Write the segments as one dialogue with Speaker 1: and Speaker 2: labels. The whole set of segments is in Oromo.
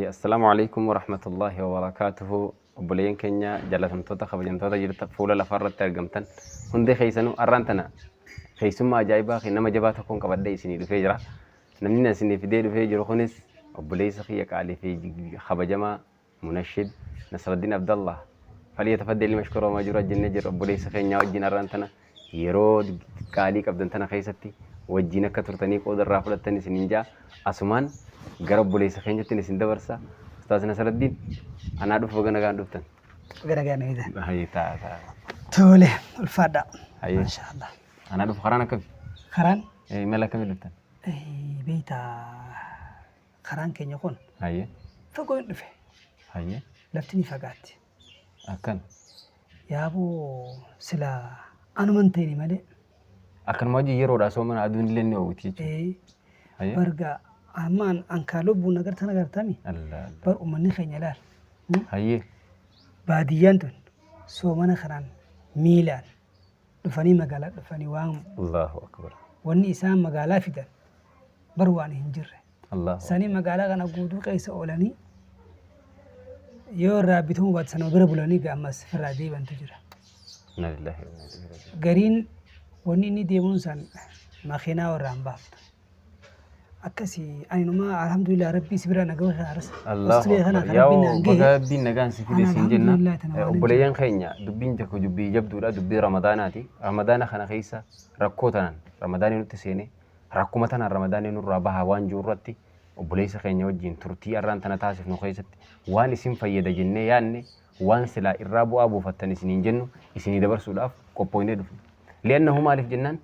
Speaker 1: Assalaamu alaikum warahmatullaahi wabarakaatuhu. Obboleeyyan keenya jaalatamtoota kabajamtoota jirta fuula lafaarratti argamtan hundi keessanuu, arraan tana keessummaa ajaa'ibaa fi nama jabaa tokkoon qabadhee isinii dhufee jira. Namni na isinii fidee dhufee jiru kunis obboleessa kiyya qaalii fi kabajamaa Munashid Nasraddiin Abdallah. Falyatafaddal mashkuura majura jennee jirra. Obboleessa keenyaa wajjin arraan tana yeroo qaalii qabdan tana keessatti wajjin akka turtanii qooda irraa fudhattan isiniin jaa. Asumaan gara obboleessa keenyatti isin dabarsa. Ustaaz Nasraddiin, anaa dhufu, baga nagaan dhuftan.
Speaker 2: Gara gaana eedan.
Speaker 1: Hayyee, ta'a ta'a.
Speaker 2: Tole, ulfaadha.
Speaker 1: Hayyee.
Speaker 2: Maasha Allah.
Speaker 1: Anaa dhufu, karaan akkami?
Speaker 2: Karaan
Speaker 1: Imala akkamii dhuftan?
Speaker 2: Beektaa, karaan keenya kun fagoo hin dhufe. Lafti ni fagaatti.
Speaker 1: Akkan.
Speaker 2: Yaaboo sila anuman ta'ini malee.
Speaker 1: Akkanuma hojii yeroodhaa soomana aduun illee ni oowwiti jechuudha.
Speaker 2: Barga ammaan ankaa lubbuun agartan agartami.
Speaker 1: Allah Allah.
Speaker 2: Bar uummanni keenya ilaal. Baadiyyaan tun soomana kanaan miilaan dhufanii magaalaa dhufanii waan
Speaker 1: Allahu akbar.
Speaker 2: wanni isaan magaalaa fidan bar waan hin jirre.
Speaker 1: Allahu
Speaker 2: Sanii magaalaa kana guutuu keessa oolanii yoo irraa bitamuu baate sanuma bira bulanii ammas irraa deebantu jira.
Speaker 1: Inna lillahi wa inna ilaihi raji'un.
Speaker 2: Gariin wanni inni deemuun san makiinaa irraa hin baaftu. Akkasii ani numaa alhamdulillah, rabbii si bira nagaa kana
Speaker 1: Allahu
Speaker 2: Australia kana
Speaker 1: akbar.
Speaker 2: kan rabbiin
Speaker 1: Yaa'oo
Speaker 2: naan
Speaker 1: baga
Speaker 2: gahe.
Speaker 1: rabbiin nagaan si fide
Speaker 2: Ana
Speaker 1: siin jenna.
Speaker 2: alhamdulillah tana waan hin
Speaker 1: Obboleeyyan keenya, dubbiin tokko dubbii jabduudha, dubbii Ramadaanaati. Ramadaana kana keessa rakkoo tanaan Ramadaanni nutti seene, rakkuma tanaan Ramadaanni nurraa baha waan jiru irratti obboleessa keenya wajjin turtii arraan tana taasifnu keessatti waan isin fayyada jennee yaadne, waan silaa irraa bu'aa buufattan isiniin jennu isinii dabarsuudhaaf qophooynee dhufne. Li'annahu maaliif jennaan,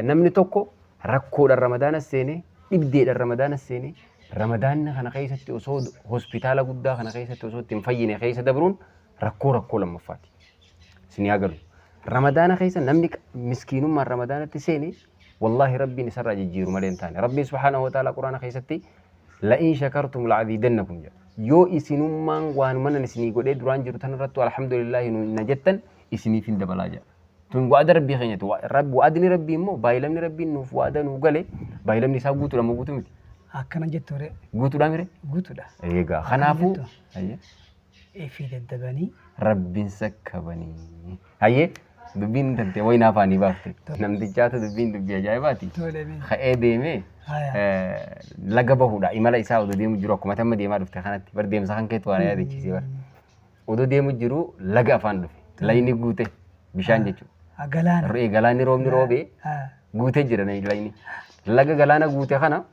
Speaker 1: namni tokko rakkoodhaan Ramadaana seene, dhibdeedhaan Ramadaana seene, Ramadaanni kana keessatti osoo hospitaala guddaa kana keessatti osoo itti hin fayyine keessa dabruun rakkoo rakkoo lammaffaati. Isin yaa galu. Ramadaana keessa namni miskiinummaan Ramadaanatti seene, wallaahi Rabbiin isarraa jijjiiru malee hin taane. Rabbiin subhaanahu wa ta'ala Quraana keessatti "la'in shakartum la'aziidannakum" jedha. Yoo isinummaan waanuma nan isinii godhee duraan jiru tanarrattu alhamdulillaahi na jettan, isiniif hin dabalaa jedha. Tun wa'ada Rabbii keenyati. Wa'adni Rabbii immoo, baay'ilamni Rabbiin nuuf wa'ada nuu gale, baay'ilamni isaa guutuudha moo guutuu miti?
Speaker 2: Akkana jettu ree.
Speaker 1: Guutuudha mire?
Speaker 2: Guutuudha.
Speaker 1: Eegaa kanaafuu
Speaker 2: jettu.
Speaker 1: Hayyee.
Speaker 2: Ifii daddabanii.
Speaker 1: Rabbiin sakkabanii. Hayyee, dubbiin tante wayinaa afaanii baafte. Namtichaatu dubbiin dubbii ajaa'ibaati.
Speaker 2: Tole mee.
Speaker 1: Ka'ee deemee laga bahuudha. Imala isaa odoo deemu jiru, akkuma amma deemaa dhufte kanatti bar, deemsa kan keetu waan yaadachiisee bar. Odoo deemu jiru laga afaan dhufe. Layni guute bishaan jechuudha.
Speaker 2: Galaana.
Speaker 1: Re'ee galaanni roobni roobee guutee jira layni. Laga galaana guute kana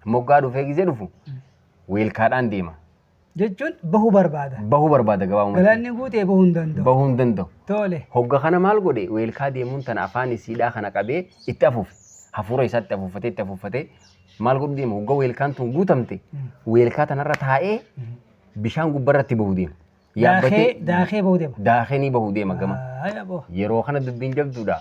Speaker 1: moggaa dhufee gizee dhufu weelkaadhaan deema.
Speaker 2: Jechuun bahuu barbaada.
Speaker 1: Bahuu barbaada gabaabumatti.
Speaker 2: Galaanni guutee bahuu hin danda'u.
Speaker 1: Bahuu hin danda'u.
Speaker 2: Tole.
Speaker 1: Hogga kana maal godhe? Weelkaa deemuun tana afaan isiidhaa kana qabee itti afuufe. Hafuura isaatti afuuffatee, itti afuuffatee maal godhu deema? Hogga weelkaan tun guutamte, weelkaa tanarra taa'ee bishaan gubbarratti bahu deema.
Speaker 2: Daakee daakee bahuu deema.
Speaker 1: Daakee ni bahu deema gama.
Speaker 2: Haya boo.
Speaker 1: Yeroo kana dubbiin jabduudha.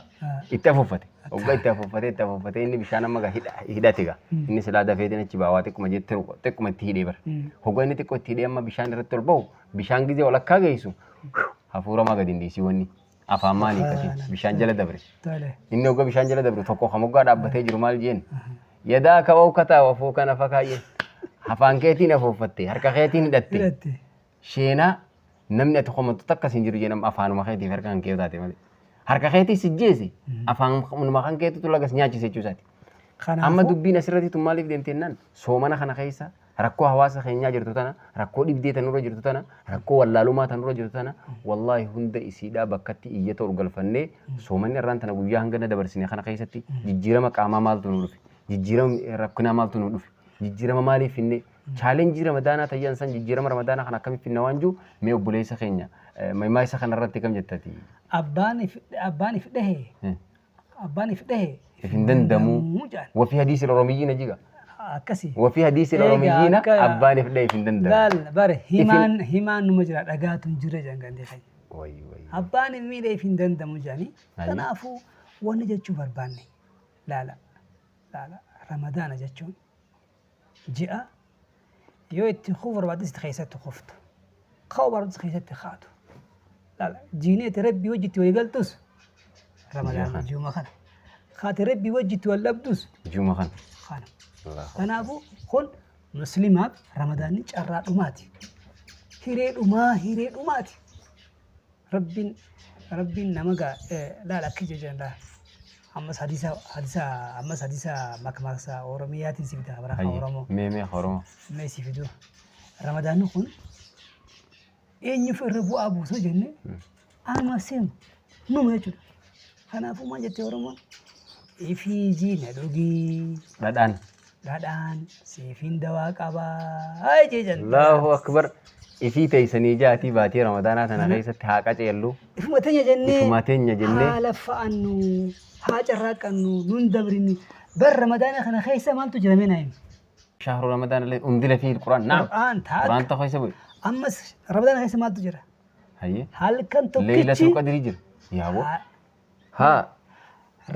Speaker 1: Itti afuuffate. Hogga itti afuuffatee, itti afuuffatee, inni bishaan amma gaa hidhate gaa. Inni silaa dafeetiin achi ba'a, waa xiqquma jette xiqquma itti hidhee bara. Hogga inni xiqqoo itti hidhee amma bishaan irratti ol bahu, bishaan gizee walakkaa geessu hafuura maa gadi hin dhiisii, wanni afaan maanii hiikkate bishaan jala dabre.
Speaker 2: Tole.
Speaker 1: Inni hogga bishaan jala dabru tokko kan moggaa dhaabbatee jiru maal jeen? "Yadaa ka wawkataa wafuu kana fakaayyeen." Afaan keetiin afuuffatte, harka keetiin hidhatte.
Speaker 2: Hidhatte.
Speaker 1: Sheenaa namni ati komattu takka sin jiru jeen, afaanuma keetiif harka kan kee taate malee. Harka keetii si jeese, afaanuma kan keetitu lagas nyaachise jechuu isaati. Amma
Speaker 2: Kanaafuu
Speaker 1: dubbiin asirratti tun maaliif deemte jennaan, soomana kana keessa rakkoo hawaasa keenyaa jirtu tana, rakkoo dhibdee tanurra jirtu tana, rakkoo wallaalumaa tanurra jirtu tana, wallaahi hunda isiidhaa bakkatti iyyata ol galfannee, soomanni irraan tana guyyaa hangana dabarsine kana keessatti jijjiirama qaamaa maaltu nu dhufe? Jijjiirama rakkinaa maaltu nu dhufe? Jijjiirama maaliif finne? Challenge Ramadaanaa tayyan san, jijjiirama Ramadaanaa kana akkamitti finna waan jiru, mee obboleessa keenya maimaa isa kanarratti kam jettati?
Speaker 2: Abbaan if dhahe. Abbaan if dhahe.
Speaker 1: If hin dandamuu.
Speaker 2: Jedhan.
Speaker 1: Wafii hadiisi Oromiyyiina jiga.
Speaker 2: Akkasii.
Speaker 1: Wafii hadiisi
Speaker 2: Egaa
Speaker 1: Oromiyyiina abbaan if dhahe if hin dandamu.
Speaker 2: Laal bare, himaan numa jira, dhagaatu hin jirre jedhan gandee keenya.
Speaker 1: Wayi wayi.
Speaker 2: Abbaan hin miidhe if hin dandamu jedhanii.
Speaker 1: Ayi.
Speaker 2: Kanaafuu wanni jechuu barbaanne, laala laala, Ramadaana jechuun ji'a yoo itti kufuu barbaaddes itti keessatti kuftu. Ka'uu barbaaddes keessatti kaatu. Laala, jiineeti Rabbii wajjitti walii galtus Ramadaana
Speaker 1: kana.
Speaker 2: Ji'uma kana. Kaati Rabbii wajjitti wal dhabdus
Speaker 1: Ji'uma kana.
Speaker 2: kana.
Speaker 1: Allahu
Speaker 2: Kanaafuu kun Muslimaaf Ramadaanni carraa dhumaati. Hiree dhumaa, hiree dhumaati. Rabbiin Rabbiin nama gaa laal akka jejan laal. Ammas hadiisa hadiisa ammas hadiisa makmaaksa Oromiyaatiin si fida bara
Speaker 1: Hayye.
Speaker 2: Oromoo.
Speaker 1: Mee mee Oromoo.
Speaker 2: Mee si fidu. Ramadaanni kun eenyuuf irra bu'aa buusoo jenne anuma seenu numa jechuudha. Kanaafuu maal jettee Oromoon ifii jiina dhugii
Speaker 1: Dhadhaan.
Speaker 2: Dhadhaan siifin dawaa qabaa jejan.
Speaker 1: Allahu akbar. Ifii teessanii jaatii baatii Ramadaanaa tana keessatti haa qaceellu.
Speaker 2: Ifuma teenya jennee
Speaker 1: Ifuma teenya jennee.
Speaker 2: Haa laffa'annu, haa carraaqqannu, nun dabrinni. Bar Ramadaana kana keessa maaltu jira mee naa himi?
Speaker 1: Shahru Ramadaan illee undila fiihi Qur'aan. Naam.
Speaker 2: Qur'aan ta'a.
Speaker 1: Qur'aan tokko keessa bu'e.
Speaker 2: Ammas Ramadaana keessa maaltu jira?
Speaker 1: Hayyee.
Speaker 2: Halkan
Speaker 1: Leeylatul
Speaker 2: tokkichi
Speaker 1: Qadrii jira. Yaaboo. Haa.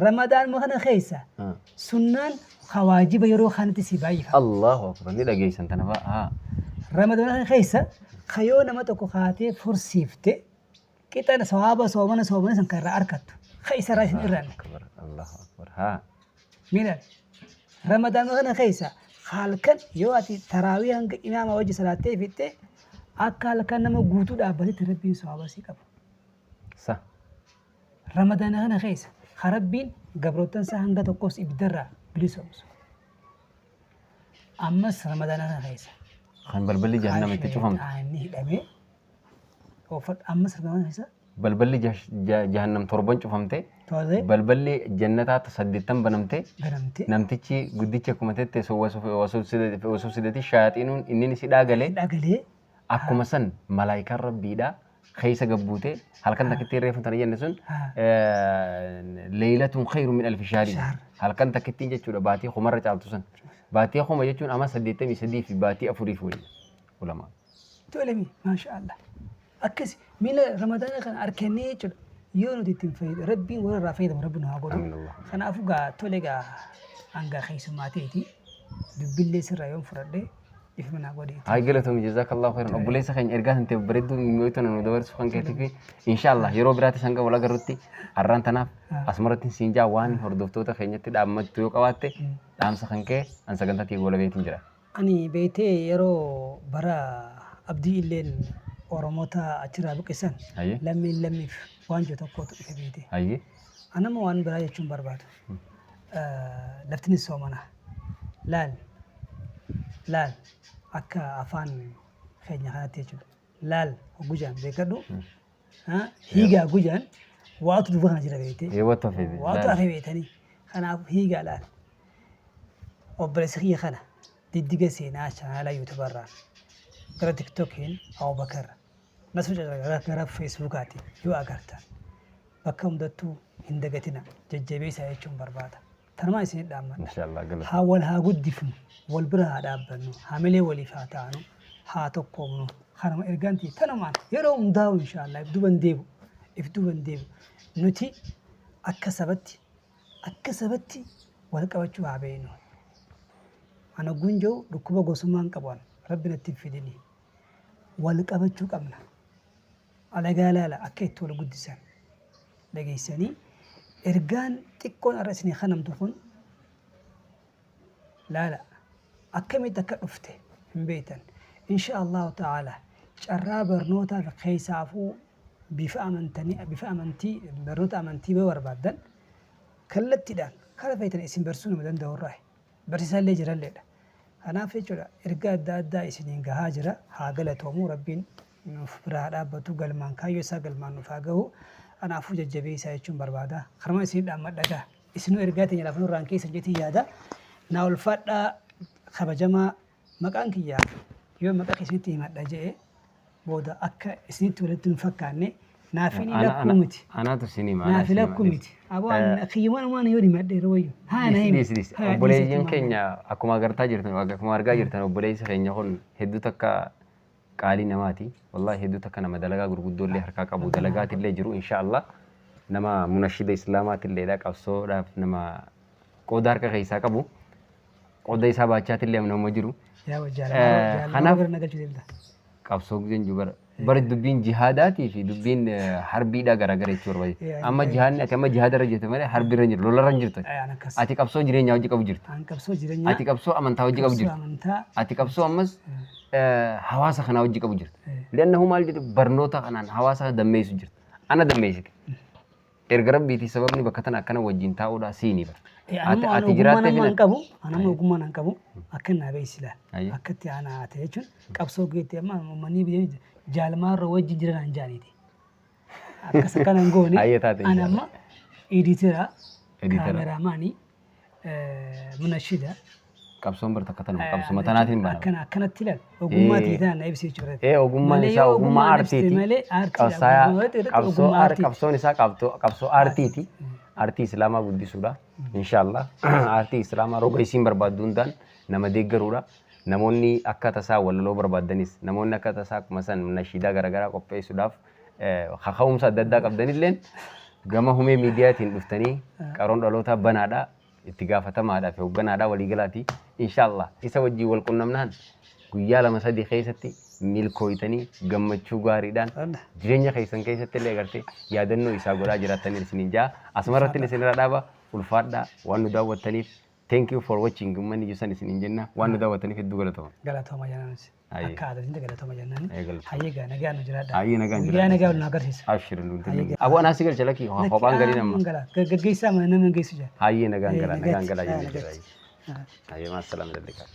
Speaker 2: Ramadaanuma kana keessa sunnaan ka waajiba yeroo kanatti si baay'ifama.
Speaker 1: Allahu akbar ni dhageessan tana fa'a. Haa.
Speaker 2: Ramadaana kana keessa ka yoo nama tokko kaatee fursiifte qixa sawaaba soomana soomana san kan irraa arkattu ka isa irraa isin irraanne.
Speaker 1: Akbar Allahu akbar. Haa.
Speaker 2: Miidhaan Ramadaanuma kana keessa halkan yoo ati taraawii hanga imaama wajji salaattee fixxe akka halkan nama guutuu dhaabbatetti Rabbiin sawaaba sii qaba.
Speaker 1: Sa.
Speaker 2: Ramadaana kana keessa ka Rabbiin gabroottan isaa hanga tokkos ibiddarraa bilisoomsu. Ammas Ramadaana kana keessa.
Speaker 1: Kan balballi jahannama itti cufamtu.
Speaker 2: Shayxaanni hidhamee oofadhu. Ammas Ramadaana keessa.
Speaker 1: Balballi jahannam torban cufamte.
Speaker 2: Tolee.
Speaker 1: Balballi jannataa saddeettan banamte.
Speaker 2: Banamte.
Speaker 1: Namtichi guddichi akkuma tette wasubsidati shayaaxiinuun inni si dhaagalee.
Speaker 2: Dhaagalee.
Speaker 1: Akkuma san malaayikaan Rabbiidhaa keessa gabbuutee halkan takkittiin reefu tana jenne sun leeylatun khayru min alfi shahri halkan takkittiin jechuudha baatii kumarra caaltu san baatii kuma jechuun ama 83 fi baatii afuriif wayya ulamaa.
Speaker 2: Tolemi maasha Allah akkas miila ramadaana kana arkennee jechuudha yoo nuti ittiin fayyadu rabbiin warra irraa fayyadamu rabbi nu haa godhu kanaafuu gaa tole gaa hangaa keessummaa ta'eeti dubbillee sirraa yoon fudhadhe Dhifama naa godhi.
Speaker 1: Haa galatoomi jazakallahu khairan obboleessa keenya ergaa tante bareedduu mi'ooytu nu dabarsu kan keetii fi inshaallah yeroo biraatti hanga wal agarrutti har'aan tanaaf asumarratti siin jaa waan hordoftoota keenyatti dhaammattu yoo qabaatte dhaamsa kan kee an sagantaa tiyya goolabeetiin jira.
Speaker 2: Ani beeytee yeroo bara Abdii Illeen Oromoota achirraa buqqisan
Speaker 1: Hayyee.
Speaker 2: lammiin lammiif waan jiru tokkotu dhufe beeytee.
Speaker 1: Hayyee.
Speaker 2: Anammoo waan biraa jechuun barbaadu. Laftinis soomana. Laal laal akka afaan keenya kanatti jechuudha. Laal hogguu jedhan beekadhu. Hiigaa hogguu jedhan waatu duuba kana jira beektee.
Speaker 1: Waatu hafe.
Speaker 2: Waatu hafe beektanii. Kanaaf hiigaa laal. Obboleessi kiyya kana diddiga seenaa chaanaala yuutuubarraan gara tiktokiin Abubakar Nasru gara feesbuukaatiin yoo agartan bakka hundattuu hin dagatina jajjabeessaa jechuun barbaada. Tanumaan isin dhaammadha.
Speaker 1: Inshaallah galata.
Speaker 2: Haa wal haa guddifnu, wal bira haa dhaabbannu, hamilee waliif haa taanu, haa tokkoomnu. Kanuma ergaan tiyya tanumaan yeroo hundaa'u inshaallah if duuba hin deebi'u. If duuba hin deebi'u. Nuti akka sabatti akka sabatti wal qabachuu haa beeknu. Ana hogguun jedhu dhukkuba gosummaa hin qabu an. Rabbi natti hin fidini. Wal qabachuu qabna. Alagaa laala akka itti wal guddisan dhageessanii ergaan xiqqoon har'a isinii kanamtu kun laala akkamitti akka dhufte hin beektan. Insha Allahu ta'ala carraa barnootaa fi keessaafuu bifa amantanii bifa amantii barnoota amantii yoo barbaaddan kallattiidhaan kara feetan isin barsiisuu nama danda'u irraa barsiisaa illee jiralleedha. Kanaaf jechuudha ergaa adda addaa isiniin gahaa jira haa galatoomu rabbiin nuuf bira haa dhaabbatu galmaan kaayyoo isaa galmaan nuuf haa gahu kanaafuu jajjabeessaa jechuun barbaada kanuma isin dhaammadha gaa isinuu ergaa teenya lafa nurraan keessan jeetiin yaada naa ulfaadhaa kabajamaa maqaan kiyya yoo maqaa keessanitti himadha je'e booda akka isinitti walitti hin fakkaanne naafini lakkuu miti.
Speaker 1: Anaatu isin hima. anaa
Speaker 2: Naafi
Speaker 1: isin hima,
Speaker 2: lakkuu
Speaker 1: dhiisi.
Speaker 2: miti. Aboo an kiyyumaan waan yoo himadhe yeroo wayyu. Haa na himi.
Speaker 1: Dhiisi dhiisi.
Speaker 2: Haa
Speaker 1: Obboleeyyan
Speaker 2: dhiisi
Speaker 1: keenya akkuma agartaa jirtan akkuma argaa jirtan obboleessi keenya kun hedduu takka qaalii namaati. Wallahi hedduu takka nama dalagaa gurguddoo illee harkaa qabu dalagaatillee jiru insha Allah. Nama munashida islaamaatilleedha qabsoodhaaf nama qooda harka keessaa qabu. Qooda isaa baachaatillee nama jiru.
Speaker 2: Yaa jaalala
Speaker 1: Kanaaf
Speaker 2: bira na galchuu deemta.
Speaker 1: Qabsoo gizeen jiru bara. Bari dubbiin jihaadaatii fi dubbiin harbiidhaa garaagara jechuu barbaade. Amma jihaadni ati amma jihaada irra jirtu malee harbi irra hin jirtu, lola irra hin jirtu.
Speaker 2: An akkas.
Speaker 1: Ati qabsoo jireenyaa hojii qabu jirta.
Speaker 2: An qabsoo jireenyaa.
Speaker 1: Ati qabsoo amantaa hojii qabu
Speaker 2: qabsoo
Speaker 1: jirta.
Speaker 2: Amantaa.
Speaker 1: Ati qabsoo ammas hawaasa kanaa hojii qabu jirta. Li'annahu maal jedhu barnoota kanaan hawaasa kana dammeessu jirta. Ana dammeessite. Erga rabbiitii sababni bakka tana akkana wajjin taa'uudhaa siini bara.
Speaker 2: Ati
Speaker 1: Ati
Speaker 2: ogummaa
Speaker 1: jiraattee
Speaker 2: nama hin
Speaker 1: filan.
Speaker 2: qabu. Ani amma ogummaa nan qabu. Akka naa beeksi laal.
Speaker 1: Ayyee.
Speaker 2: Akkatti ana ta'e jechuun qabsoo geetti amma uummanni biyya jaalmaarra wajjin jiran an jaaniiti. Akkas akkana hin goone.
Speaker 1: Ayyee taate
Speaker 2: Ani
Speaker 1: inshallah.
Speaker 2: amma editera,
Speaker 1: Editera.
Speaker 2: kaameraamaanii, munashida.
Speaker 1: Qabsoon bar takka tanuma qabsuma tanaatiin baana.
Speaker 2: Akkana akkanatti ilaal. Ogummaa
Speaker 1: Eh.
Speaker 2: tiitaa na ibsi jechuudha.
Speaker 1: Ee ogummaan
Speaker 2: Malee
Speaker 1: isaa
Speaker 2: yoo
Speaker 1: ogummaa
Speaker 2: ogummaa na ibsite
Speaker 1: aartiiti.
Speaker 2: malee aartiidha.
Speaker 1: Qabsaayaa
Speaker 2: Ogummaa irratti
Speaker 1: qabsoo
Speaker 2: ogummaa
Speaker 1: aar
Speaker 2: aartiiti.
Speaker 1: Qabsoon isaa qabsoo aartiiti. Aartii Islaamaa guddisuudha. Inshaallah aartii Islaamaa roga isiin barbaaddu hundaan nama deeggaruudha. Namoonni akka tasaa walaloo barbaaddanis, namoonni akka tasaa akkuma san nashiidaa garaagaraa qopheessuudhaaf kaka'umsa adda addaa qabdanilleen gama Humee Miidiyaatiin dhuftanii qaroon dhalootaa banaadha. Itti gaafatamaadhaa fi hogganaadhaa waliigalaati. Inshaallah isa wajjin wal qunnamnaan guyyaa lama sadii keessatti milkooytanii gammachuu gaariidhaan jireenya keessan keessatti illee agartee yaadannoo isaa godhaa jiraattanii isiniin ja'a. Asumarratti isinirra dhaaba. Ulfaadhaa, waan nu daawwattaniif. Thank you for watching uummanni jisan isiniin jenna. Waan nu daawwattaniif hedduu galatooma.
Speaker 2: Galatooma jennaanis.
Speaker 1: Hayyee.
Speaker 2: Akka aadaatiin galatooma jennaani.
Speaker 1: Hayyee, galatooma.
Speaker 2: Hayyee gaa nagaan nu jiraadha.
Speaker 1: Hayyee, nagaan
Speaker 2: Guyyaa
Speaker 1: jiraadha.
Speaker 2: nagaa wal nu agarsiisa.
Speaker 1: Abshir nuti. Aboo anaa si galcha lakkii kophaan galiin amma.
Speaker 2: Gaggeessaa mana nama hin geessu jira.
Speaker 1: Hayyee, nagaan galaa, nagaan
Speaker 2: Nagaatti.
Speaker 1: galaa jennee
Speaker 2: Nagaatti.
Speaker 1: jira. Hayyee, maasalaam lalliqaa.